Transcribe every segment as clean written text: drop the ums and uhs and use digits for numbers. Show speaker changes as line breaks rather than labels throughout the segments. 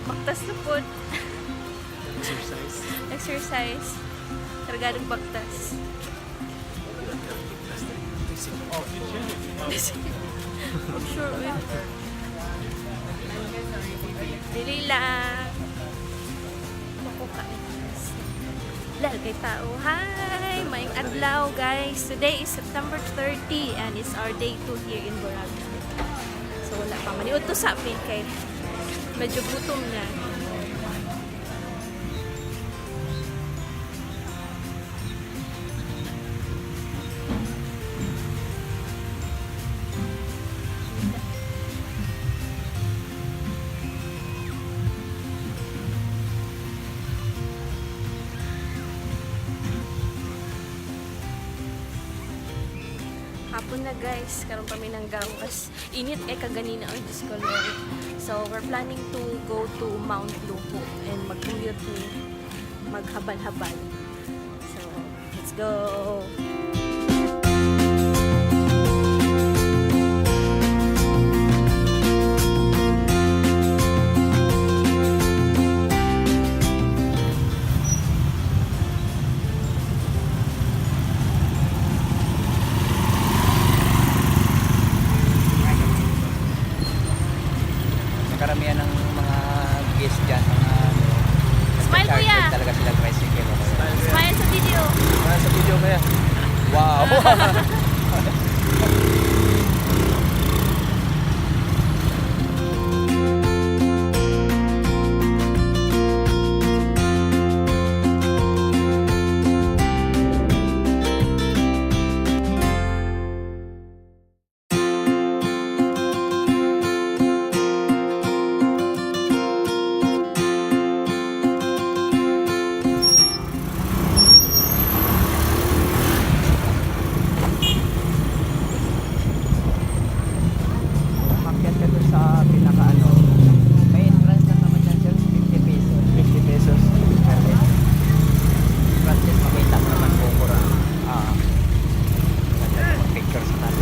Baktas na po.
Exercise.
Exercise. Kargadong baktas. I'm sure eh. Dili lang. Ako kain. Lal kay tao. Hi! Maayong adlaw, guys. Today is September 30 and it's our day 2 here in Boracay. So wala pa. Maniud to sa amin kay medyo gutom na. Hapon na, guys, karon pa mi nang gawas. Init kay kaganina, oy, Diyos ko Lord. So we're planning to go to Mount Lupo and mag-commute mi, maghabal-habal. So let's go.
Karamihan ng mga guest dyan, mga ano,
Smile,
nagcha-charter
kuya!
talaga sila tricycle. O kaya.
Smile sa video.
Para sa video kaya.
Wow! Umakyat ka dun sa pinaka ano, may entrance lang naman dyan sir, 50 pesos.
50 pesos.
Per head. Pero at least makita mo naman kung kura. Ah, ganda din mag-picture sa taas.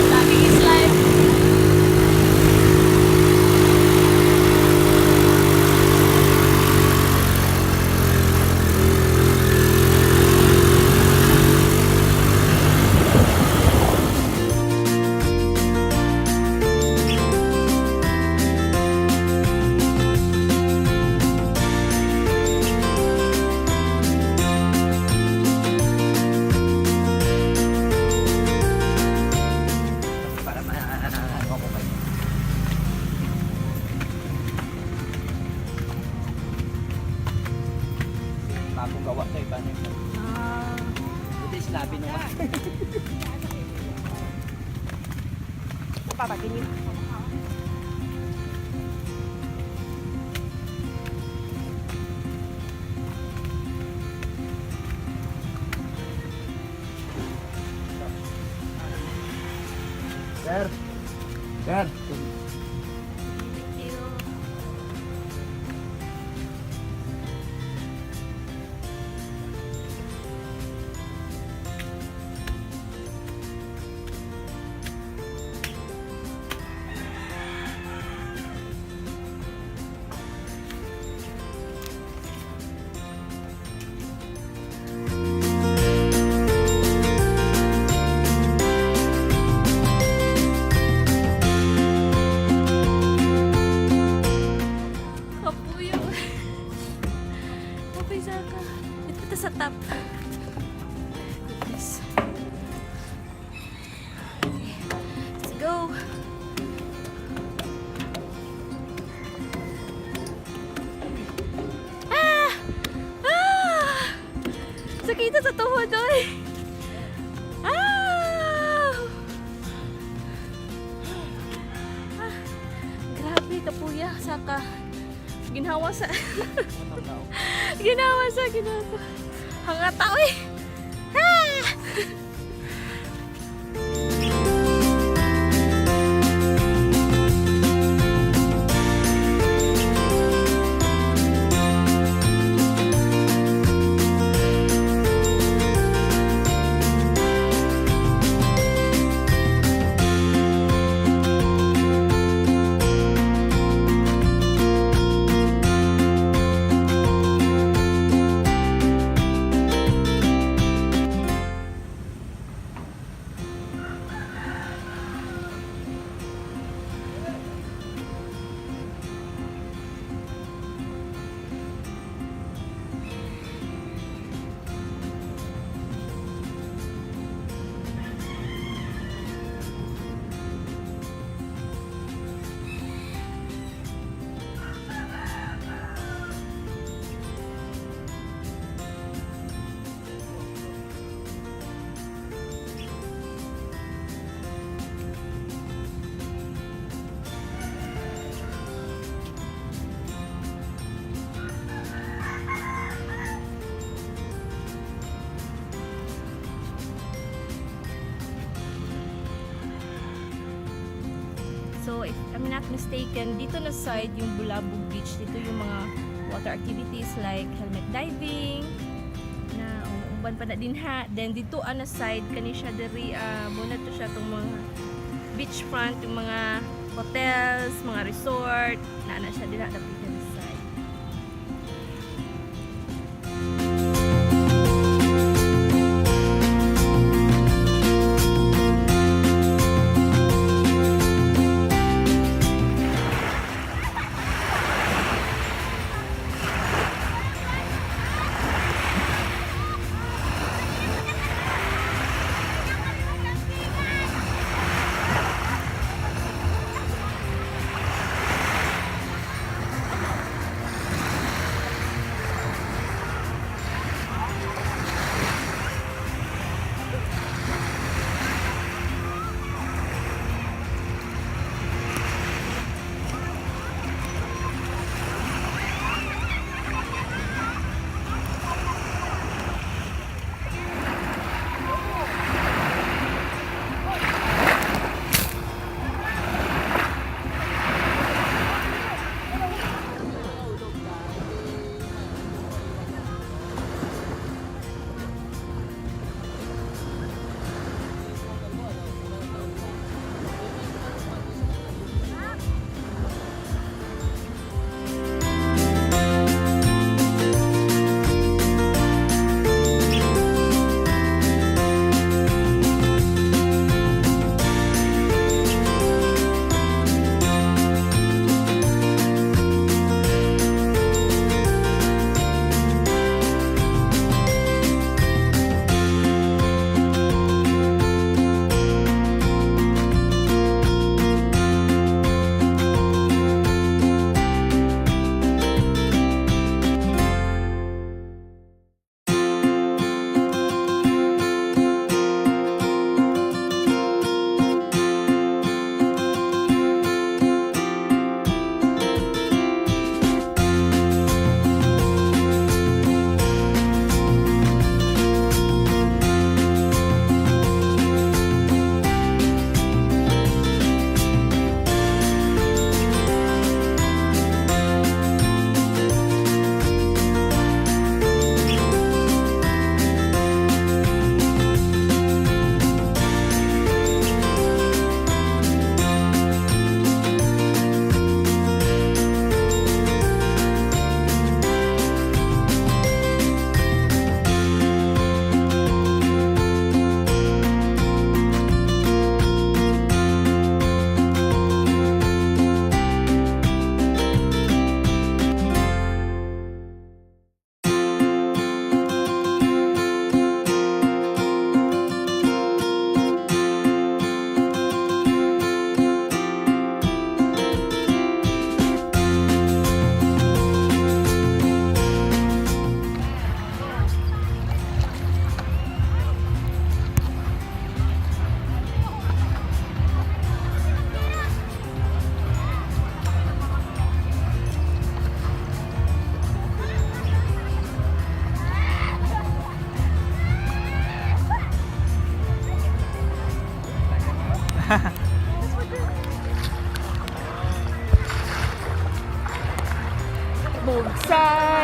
Lagi is life.
Para ma-ano ko kayo. Bagong gawa to, iba na yun.
Ah.
Buti sinabi nung
Papa, ganyan.
Sir! Sir!
Thank you. Kapuyo. Kapuyo ka. Ito ta sa top. Goodness. Okay. Let's go. Ah! Ah! Pagod oy. Ah! Ah, grabe kapuya saka ginhawa sa ginawa sa ginawa. Hangata oy. Ah! So, if I'm not mistaken, dito na side yung Bulabog Beach. Dito yung mga water activities like helmet diving, na umban pa na din ha. Then dito ana side kani siya diri muna to siya tong mga beachfront, yung mga hotels, mga resort, na ana siya dira dapitan side.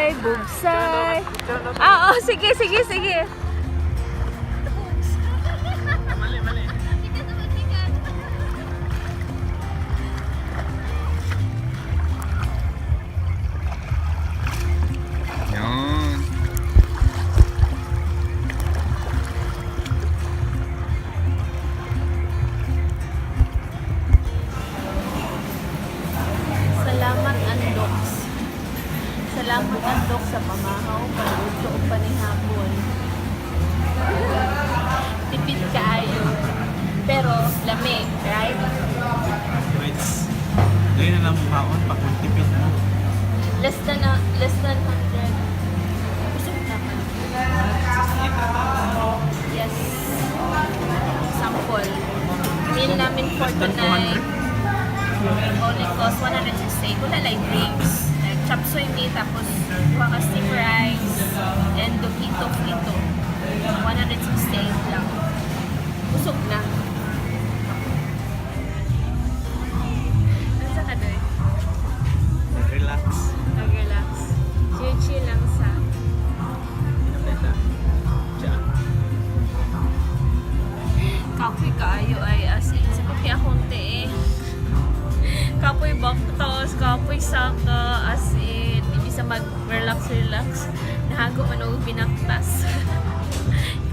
Bugsay, bugsay. Ah, oh, sige, sige, sige.
Mali, mali. Yun.
Salamat, Andox. Salamat, Andox, sa pamahaw, paluto, o panihapon. Tipid kaayo. Pero, lamig, right?
Wait. Dahil na lang mukhaon pag magtipid mo.
Less than 100. Busog naman. Yes. Sample. Meal namin for
Less than
tonight. Only cost 168. Wala like drinks. Like chop suey meat, tapos kuha ka steam rice, and dogito frito. 168 lang. Busog na. Nasa ka doy?
Relax.
Nag-relax. Chill-chill lang sa
Pinapeta. Diyan.
Kapoy kaayo ay as in sa kape akong te eh. Kapoy baktos, kapoy saka, as in, ibig sa mag-relax, relax. Nahago man og binaktas.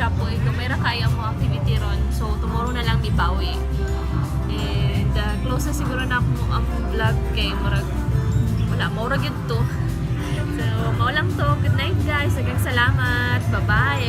Kapoy, gamay ra kaya mo activity ron. So, tomorrow na lang mibawi. And, close na siguro na ako ang vlog kay murag, wala, maurag yun to. So, mao lang to. Good night, guys. Daghang salamat. Bye-bye.